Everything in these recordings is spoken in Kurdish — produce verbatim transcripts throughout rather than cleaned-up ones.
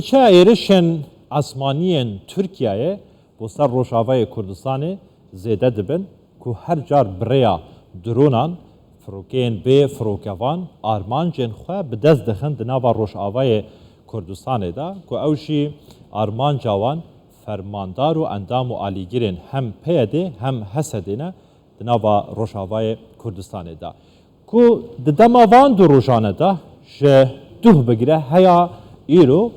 Çi êrişên esmaniyên Tirkiyeyê bo ser Rojavayê Kurdistanê zêde dibin ku her car bi rêya dronan, firokeyên bê firokevan armancên xwe bi dest dixin di nava Rojavayê Kurdistanê de, ku ew jî armanca wan fermandar û endam û alîgirên hem P Y D'ê hem H S D'ê ne di nava Rojavayê Kurdistanê de. Ku di dema van du rojane de ji duh bigire heya îro,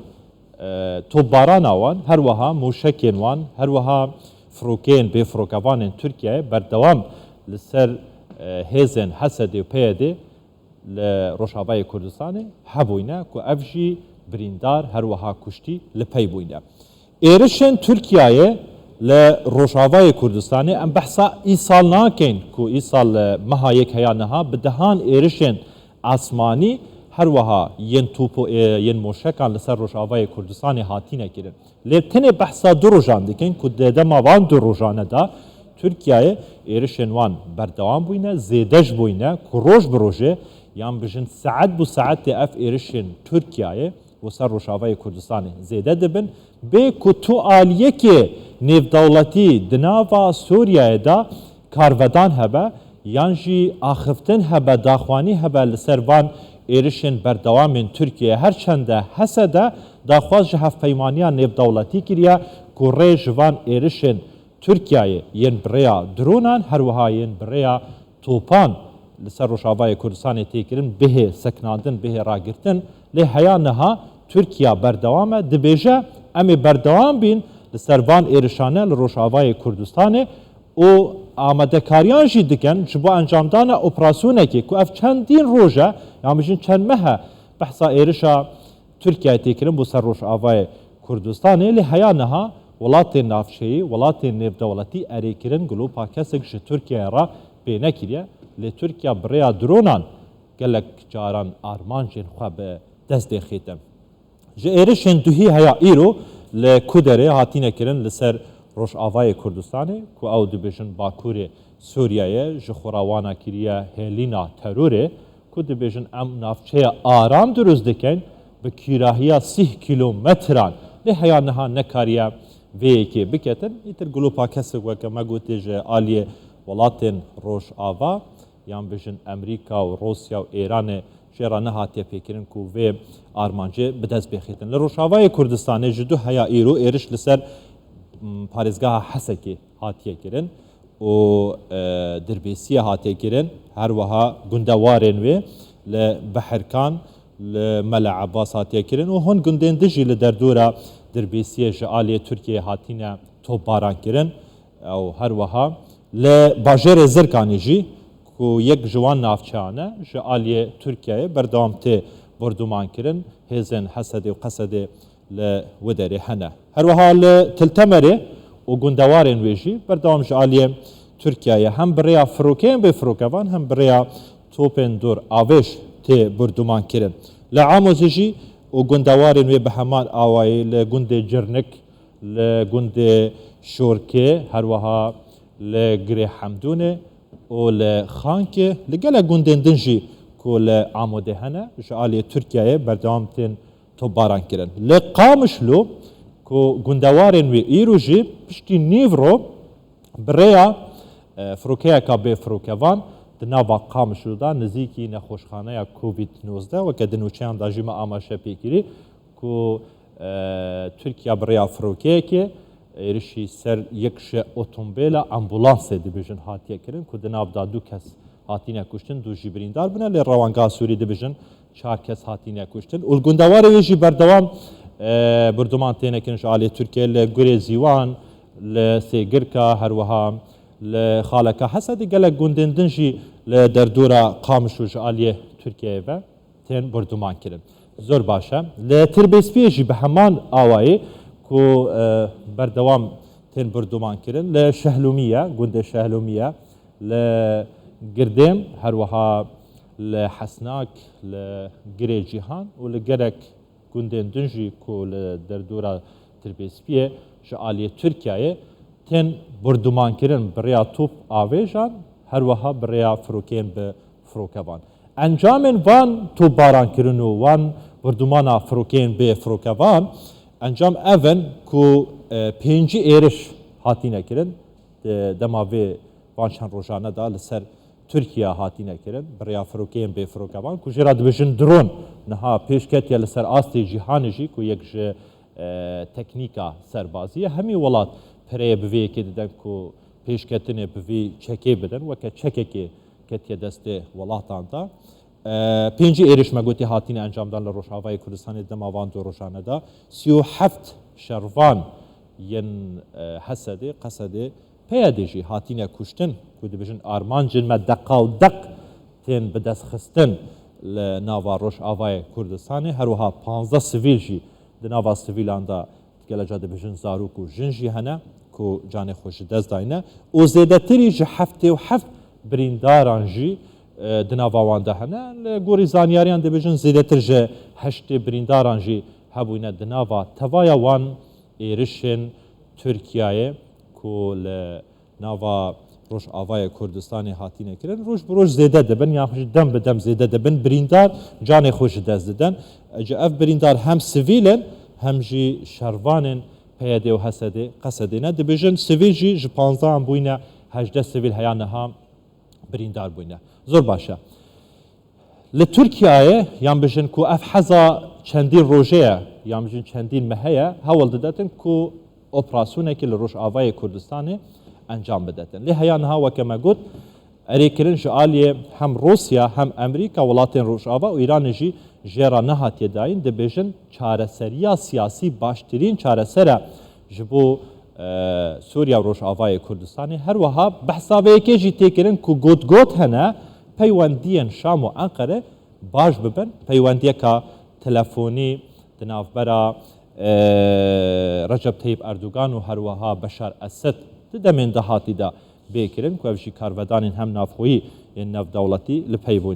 e, topbarana wan, her wiha mûşekên wan, her wiha firokeyên bêfirokevanên Tirkiyeyê berdewam li ser, e, hêzên H S D û P Y D li Rojavayê Kurdistanê hebûyne ku ev jî birîndar, her wiha kuştî li pey bûyne. Êrişên Tirkiyeyê li Rojavayê Kurdistanê, em behsa îsal nakin ku îsal, e, meha yek heya niha bi dehan êrişên asmanî, her wiha yên topo-, e, yên moşekan li ser Rojavayê Kurdistanê hatine kirin. Lê tenê behsa du rojan dikin ku di dema van du rojane de Tirkiyeyê êrişên wan berdewam bûyne, zêde ji bûyne ku roj bi rojê, yan bijin saet bi saetê ev êrişên Tirkiyeyê bo ser Rojavayê Kurdistanê zêde dibin, bê ku tu aliyekê nêvdewletî di nava Sûriyeyê de karvedan hebe, yan jî axiftin hebe, daxuyanî hebe li ser van êrişên berdewamên Tirkiyeyê. Her çende H S D daxwaz ji hevpeymaniya nêvdewletî kiriye ku rê ji van êrişên Tirkiyeyê yên bi rêya dronan, her wiha yên bi rêya topan li ser Rojavayê Kurdistanê tê kirin, bihê sekinandin, bihê ragirtin. Lê heya niha Tirkiye berdewam e, dibêje, em ê berdewam bîn li ser van êrişane li Rojavayê Kurdistanê û amadekariyan jî dikin ji bo encamdana operasyonekê ku ev çendîn roj e, yan bijin çend meh e, behsa êrişa Tirkiyeyê tê kirin bo ser Rojavayê Kurdistanê. Lê heya niha welatên navçeyî, welatên nêvdewletî erêkirin, gilopa kesek ji Tirkiyeyê re pê nekiriye. Lê Tirkiye bi rêya dronan gelek caran armancên xwe bi dest dêxîtin. Ji êrişên duhî heya îro li Kuderê hatine kirin li ser Rojavayê Kurdistanê, ku ew dibêjin Bakurê Sûriyeyê, ji xwe re wana kiriye hêlîna terorê, ku dibêjin, em navçeya aram dirust dikin, bi kîrahiya sîh kîlometran. Lê heya niha nekariye vê yekê biketin. Îtir gilopa kesek, weke me gotê, ji aliyê welatên Rojava, yan bijin Amerîka û Rûsya û Êranê jê re nehatiye pêkirin ku vê armancê bi dest bêxîtin. Li Rojavayê Kurdistanê ji duh heya îro êriş li ser, m, parêzgeha Hesekê hatiye kirin û, e, Dirbêsiyê hatiye kirin. Her wiha gundewarên wê li Behirkan, li Mele Ebas hatiye kirin û hin gundên din jî li derdora Dirbêsiyê ji aliyê Tirkiyeyê hatine topbaran kirin. Ew her wiha li bajêrê Zirkanê jî, ku yek ji wan navçeyan e, ji aliyê Tirkiyeyê berdewam tê borduman kirin. Hêzên Hesedê û Qesedê li wê derê hene. Her wiha li Til Temerê û gundewarên wê jî berdewam ji aliyê Tirkiyeyê hem bi rêya firokeyên bêfirokevan hem bi rêya topên dor avêj tê borduman kirin. Li Amûzê jî û gundewarên wê bi heman awayî li gundê Cirnik, li gundê Şorkê, her wiha li Girê Hemdûnê û li Xankê, li gelek gundên din jî ku li Amûdê hene, ji aliyê Tirkiyeyê berdewam tên topbaran kirin. Li Qamişlo ku gundewarên wê îro jî piştî nîvro bi rêya, e, firokeyeka bêfirokevan di nava Qamişlo de nizîkî nexweşxaneya Covid nozdeh, weke di nûçeyan de jî me amaje pê kirî, ku, e, Tirkiye bi rêya firokeyekê êrişî ser yek ji otombêla ambulansê dibêjin hatiye kirin, ku di nav de du kes hatine kuştin, du jî birîndar bûne, lê rewangeha Sûrî dibêjin çar kes hatine kuştin. Û li gundewarê wê jî berdewam, e, borduman têne kirin ji aliyê Tirkiyeyê li Gurê Zîwan, li Sêgirka, her wiha li Xaleka Hesedê, gelek gundên din jî li derdora Qamişlo ji aliyê Tirkiyeyê ve tên borduman kirin. Zor baş e. Li Tirbêspiyê jî bi heman awayî ku, e, berdewam tên borduman kirin. Li Şehlûmiye, gundê Şehlûmiye, li Girdêm, her wiha li Hesnak, li Girê Cîhan û li gelek gundên din jî ku li derdora Tirbêspiyê ji aliyê Tirkiyeyê tên bordumankirin bi rêya top avêjan, her wiha bi rêya firokeyên bi firokevan. Encamên van topbarankirin û van bordûmana firokeyên bê firokevan, encam ev in ku, e, pêncî êriş hatine kirin di dema vê van çend rojane de li ser Tirkiye hatine kirin, bi rêya firokeyên bê firokevan, ku jê re dibêjin dron, niha pêş ketiye li ser astê cîhanê jî, ku yek ji, e, teknîka serbazî ye. Hemî welat pireyê bi vê yekê didin ku pêşketinê bi vî çekê bidin, weke çekekê ketiye destê welatan de. E, pêncî êrîş me gotî hatine encamdan li Rojavayê Kurdistanê dema van du rojane de. Sî û heft şervan yên, e, Hesedê, Qesedê, P Y D'ê jî hatine kuştin, ku dibêjin armancên me deqa û deq tên bidestxistin li nava Rojavayê Kurdistanê. Her wiha panzdeh sivîl jî di nava sivîlan de, gelek car dibêjin zarok û jin jî hene ku canê xwe ji dest dayne û zêdetirî ji heftê û heft birîndaran jî, e, di nava wan de hene. Li gorî zanyariyan dibêjin zêdetir ji heştê birîndaran jî hebûyne di nava tevaya wan êrişên Tirkiyeyê ku li nava Rojavayê Kurdistanê hatine kirin, roj bi roj zêde dibin, yan jî dem bi dem zêde dibin. Birîndar canê xwe ji dest didin. Ji ev birîndar hem sivîl in, hem jî şervanên P Y D û Hesedê, Qesedê ne. Dibêjin sivîl jî ji panzdehan bûyne hejdeh sivîl heya niha birîndar bûyne. Zor baş e. Li Tirkiyeyê, yan bijin ku ev heza çendîn rojê ye, yan bijin çendîn mehe ye, hewl didetin ku operasyonekê li Rojavayê Kurdistanê encam bidetin. Lê heya niha, weke me got, erê kirin ji aliyê hem Rûsya, hem Amerîka, welatên Rojava û Îranê jî jê re nehatiye dayîn, dibêjin çareseriya siyasî baştirîn çareser e ji bo, e, Sûriye û Rojavayê Kurdistanê. Her wiha behsa vê yekê jî tê kirin ku gotgot hene, peywendiyên Şam û Enqere baş bibin, peywendiyeka telefonî di navbera, e, Recep Tayyip Erdogan û her wiha Beşar Esed di demên dahatî de bê kirin, ku ev jî karvedanên hem navxweyî yên navdewletî li peyvû